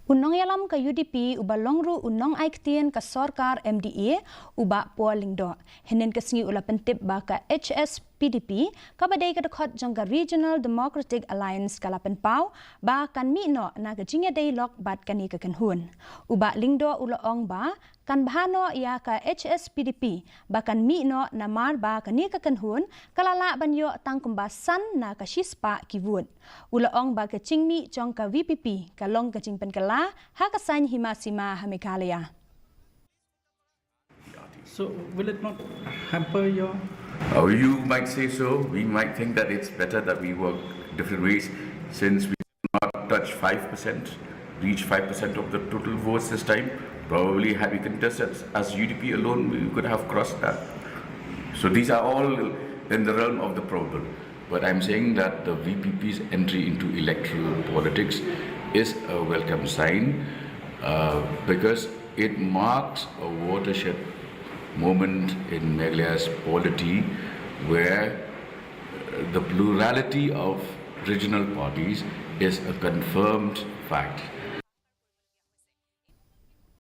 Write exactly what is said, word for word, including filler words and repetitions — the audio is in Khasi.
U nongïalam ka U D P uba long ruh u nongai ktien ka sorkar M D A, u Bah Paul Lyngdoh, hynnin ka sngi u la pyntip ba ka H S P D P, kaba dei ka dkhot jong ka Regional Democratic Alliance, ka la pynpaw ba kan mih noh na ka jingïadei lok bad kane ka kynhun. U Bah Lyngdoh u la ong ba kan bha noh ïa ka H S P D P ba kan mih noh, namar ba kane ka kynhun ka la lah ban ïoh tang kumba san na ka shispah ki vote. U la ong ba ka jingmih jong ka V P P ka long ka jingpynkylla ha ka saiñ hima sima ha Meghalaya. So, will it not hamper your Oh, you might say so. We might think that it's better that we work different ways, since we not touch five percent, reach five percent of the total votes this time. Probably, had we contested as U D P alone, we could have crossed that. So these are all in the realm of the probable. But I'm saying that the V P P's entry into electoral politics is a welcome sign, uh, because it marks a watershed moment in Meghalaya's polity, where uh, the plurality of regional parties is a confirmed fact.